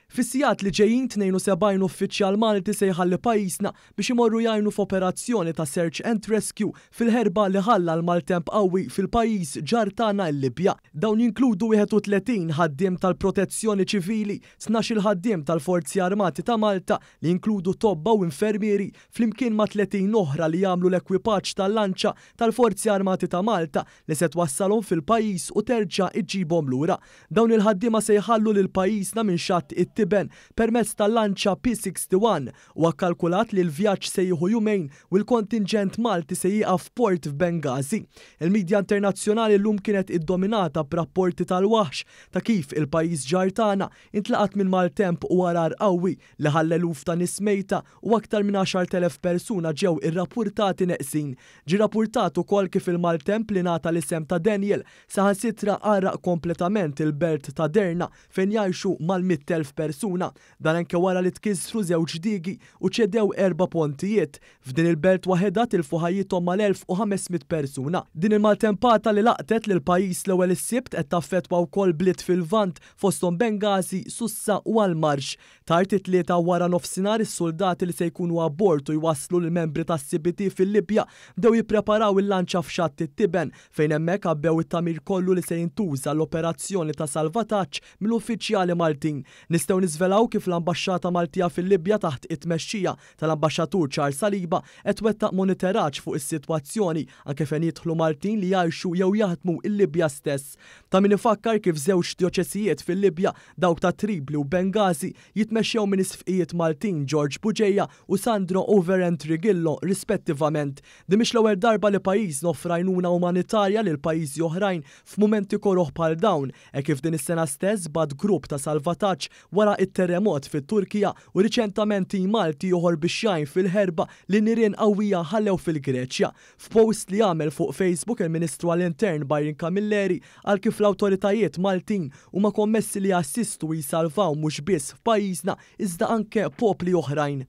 Fis-sigħat li ġejjin 72 uffiċjal Malti se jħalli pajjiżna biex imorru jgħinu f'operazzjoni ta' search and rescue fil-ħerba li ħalla l-maltemp qawwi fil-pajjiż ġar tagħna l-Libja. Dawn jinkludu 31 ħaddiem tal-Protezzjoni Ċivili, 12-il ħaddiem tal-Forzi Armati ta' Malta li jinkludu tobba u infermieri flimkien ma' 30 oħra li jagħmlu l-ekwipaġġ tal-lanċa tal-Forzi Armati ta' Malta li se twassalhom fil-pajjiż u terġa' iġġibhom lura. Dawn il-ħaddiema se jħallu lil pajjiżna minn Xatt it-Tiben permezz tal-lanċa P61 u kkalkulat li l-vjaġġ se jieħu jumejn u l-kontinġent Malti se jieqaf f'port f'Bengazi. Il-midja internazzjonali llum kienet iddominata b'rapporti tal-waħx ta' kif il-pajjiż ġar tagħna intlaqat minn maltemp u għargħar qawwi li ħalla eluf ta' nies mejta u aktar minn 10,000 persuna ġew irrappurtati neqsin. Ġie rappurtat ukoll kif il-maltemp li ngħata l-isem ta' Daniel saħansitra għarraq kompletament il-belt ta' Derna fejn jgħixu mal-100,000 persuna. Dan anke wara li tkissru żewġ digi u ċedew erba' pontijiet. F'din il-belt waħedha tilfu ħajjithom mal-1500 persuna. Din il-maltempata li laqtet lil pajjiż l-ewwel is-Sibt qed taffettwa wkoll bliet fil-Lvant fosthom Bengazi, Sussa u Al-Marj. Tard it-Tlieta wara nofsinhar is-suldati li se jkunu abbord u jwasslu lill-membri tas-CBT fil-Libja bdew jippreparaw il-lanċa f'Xatt it-Tiben fejn hemmhekk għabbew it-tagħmir kollu li se jintuża l-operazzjoni ta' salvataġġ mill-uffiċjali Maltin. Nistgħu niżvelaw kif l-Ambaxxata Maltija fil-Libja taħt it-tmexxija tal-Ambaxxatur Charles Saliba qed twettaq monitoraġġ fuq is-sitwazzjoni anke fejn jidħlu Maltin li jgħixu jew jaħdmu l-Libja stess. Ta' min ifakkar kif żewġ djoċesijiet fil-Libja, dawk ta' Tripli u Bengazi, jitmexxew minn isqfijiet Maltin George Bugeja u Sandro Overend Rigillo rispettivament. Din mhix l-ewwel darba li pajjiżna offra għajnuna umanitarja lil pajjiżi oħrajn f'mumenti koroh bħal dawn, hekk kif din is-sena stess bagħat grupp ta' salvataġġ wara t-terremot fit-Turkija u riċentament tim Malti ieħor biex jgħin fil-ħerba li nirien qawwija ħallew fil-Greċja. F'post li għamel fuq Facebook il-Ministru għall-Intern Byron Camilleri qal kif l-awtoritajiet Maltin huma kommessi li jassistu u jsalvaw mhux biss f'pajjiżna iżda anke popli oħrajn.